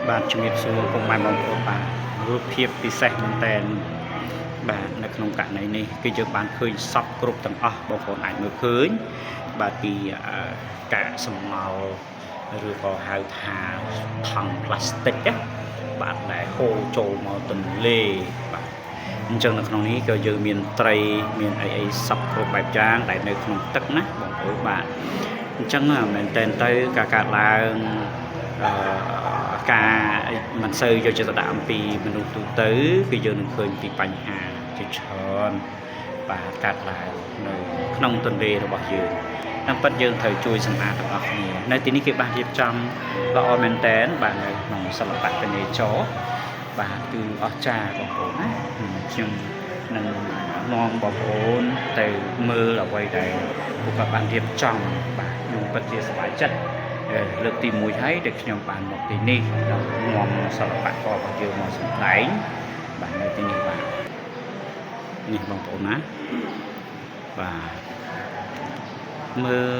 បាទជំរាបសួរពុកម៉ែបងប្អូនបាទរូបភាពពិសេសមែនតើបាទនៅក្នុងករណីនេះគឺយើងបានឃើញសពគ្រប់ទាំងអស់បងប្អូនអាចមើលឃើញបាទពីកាកសំណល់ឬក៏ហៅថាថង់ប្លាស្ទិកណាបាទដែលហូរចូលមកទន្លេបាទអញ្ចឹងនៅក្នុងនេះក៏យើងមានត្រីមានអីអីសពគ្រប់បែបយ៉ាងដែលនៅក្នុងទឹកណាបងប្អូនបាទអញ្ចឹងមែនតើទៅការកើតឡើងអឺការមិនសូវយកចិត្តទុកដាក់អំពីមនុស្សទូទៅគឺយើងនឹងឃើញពីបញ្ហាជាច្រើនបាទកើតឡើងនៅក្នុងទន្លេរបស់យើងតាមពិតយើងត្រូវជួយសម្អាតទាំងអស់គ្នានៅទីនេះគេបានរៀបចំល្អមែនតែនបាទនៅក្នុងសិល្បៈពាណិជ្ជរបាទគឺអស្ចារ្យបងប្អូនណាខ្ញុំនឹងនាំបងប្អូនទៅមើលអ្វីដែលពួកគាត់បានរៀបចំបាទខ្ញុំពិតជាសប្បាយចិត្តលើកទី1ហើយដែលខ្ញុំបានមកទីនេះដល់នាំសិល្បកររបស់យើងមកសម្ដែងបាទនៅទីនេះបាទនេះបងប្អូនណាបាទមើល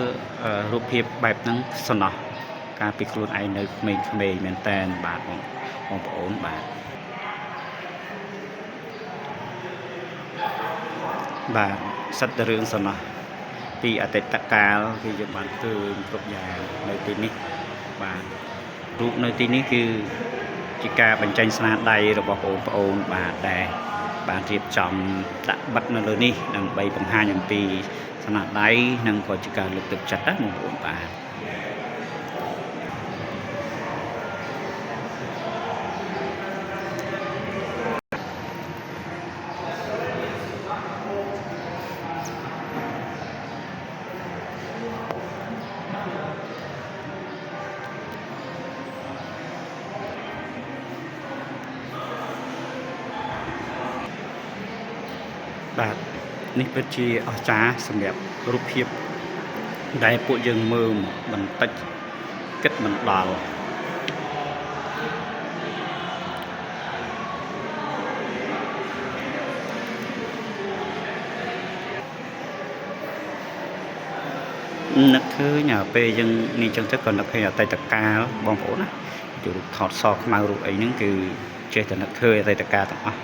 រូបភាពបែបហ្នឹងសំណោះកាលពីខ្លួនឯងនៅក្មេងៗមែនតែនបាទបងបងប្អូនបាទបាទសិតតែរឿងសំណោះពីអតីតកាលគឺយើងបានឃើញគ្រប់យ៉ាងនៅទីនេះបាទរូបនៅទីនេះគឺជាការបញ្ចេញស្នាដៃរបស់បងប្អូនបាទដែលបានរៀបចំដាក់បិទនៅលើនេះដើម្បីបង្ហាញអំពីស្នាដៃនិងក៏ជាការលើកទឹកចិត្តណាបងប្អូនបាទបាទនេះពិតជាអស្ចារ្យសម្រាប់រូបភាពដែលពួកយើងមើលបន្តិចគិតមិនដល់នឹកឃើញពេលយើងនេះចឹងទៅក៏នឹកឃើញអតីតកាលបងប្អូនណារូបថតសខ្មៅរូបអីហ្នឹងគឺចេះតែនឹកឃើញអតីតកាលទាំងអស់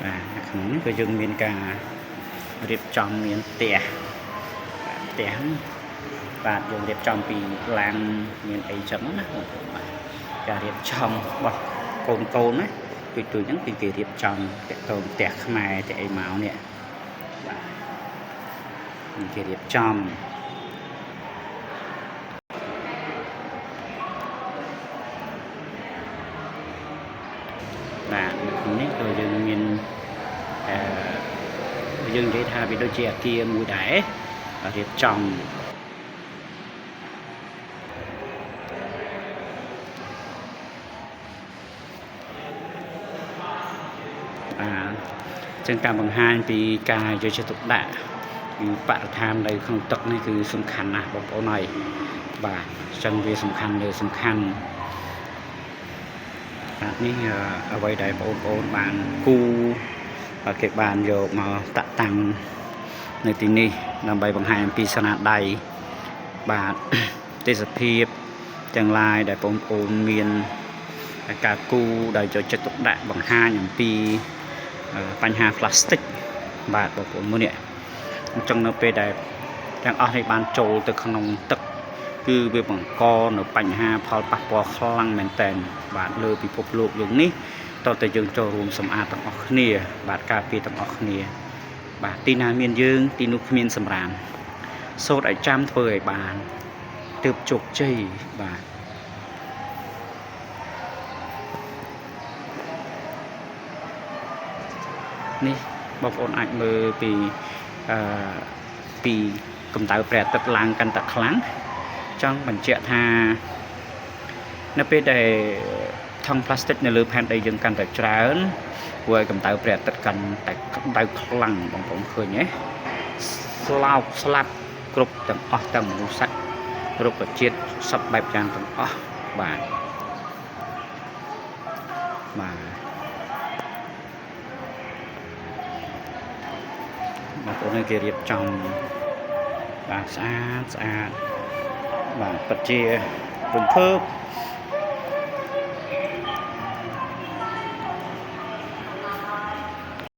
បាទក្នុងនេះក៏យើងមានការរៀបចំមានផ្ទះបាទផ្ទះបាទយើងរៀបចំពីឡានមានអីចឹងណាបងប្អូនបាទការរៀបចំរបស់កូនកូនណាទូចទូចហ្នឹងគឺគេរៀបចំតាក់ទងផ្ទះខ្មែរតែអីមកនេះបាទគេរៀបចំបាទនៅក្នុងនេះក៏យើងមានអឺយើងនិយាយថាវាដូចជាអាគារមួយដែររៀបចំបាទចឹងការបង្ហាញពីការយកចិត្តទុកដាក់គឺបរិស្ថាននៅក្នុងទឹកនេះគឺសំខាន់ណាស់បងប្អូនហើយបាទចឹងវាសំខាន់លើសំខាន់បាទនេះអ្វីដែលបងប្អូនបានគូបាទគេបានយកមកតាក់តាំងនៅទីនេះដើម្បីបង្ហាញអំពីស្នាដៃបាទទេសភាពទាំងឡាយដែលបងប្អូនមានការគូដែលយកចិត្តទុកដាក់បង្ហាញអំពីបញ្ហាផ្លាស្ទិកបាទបងប្អូនមើលនេះអញ្ចឹងនៅពេលដែលទាំងអស់នេះបានចូលទៅក្នុងទឹកគឺវាបង្កនៅបញ្ហាផលប៉ះពាល់ខ្លាំងមែនទែនបាទលើពិភពលោកយើងនេះតើតើយើងចូលរួមសម្អាតទាំងអស់គ្នាបាទការពារទាំងអស់គ្នាបាទទីណាមានយើងទីនោះគ្មានសម្រាមសូត្រឲ្យចាំធ្វើឲ្យបានទើបជោគជ័យបាទនេះបងប្អូនអាចមើលពីអឺពីកម្ដៅព្រះអាទិត្យឡើងកាន់តែខ្លាំងចង់បញ្ជាក់ថានៅពេលដែលថង់ប្លាស្ទិកនៅលើផែនដីយើងកាន់តែច្រើនធ្វើឲ្យកម្ដៅព្រះអាទិត្យកាន់តែក្ដៅខ្លាំងបងប្អូនឃើញទេស្លោកស្លាប់គ្រប់ទាំងអស់ទាំងមនុស្សសត្វរុក្ខជាតិសពបែបយ៉ាងទាំងអស់បាទបាទ បងប្អូនគេរៀបចំបាទស្អាតស្អាតបាទពិតជារំភើប។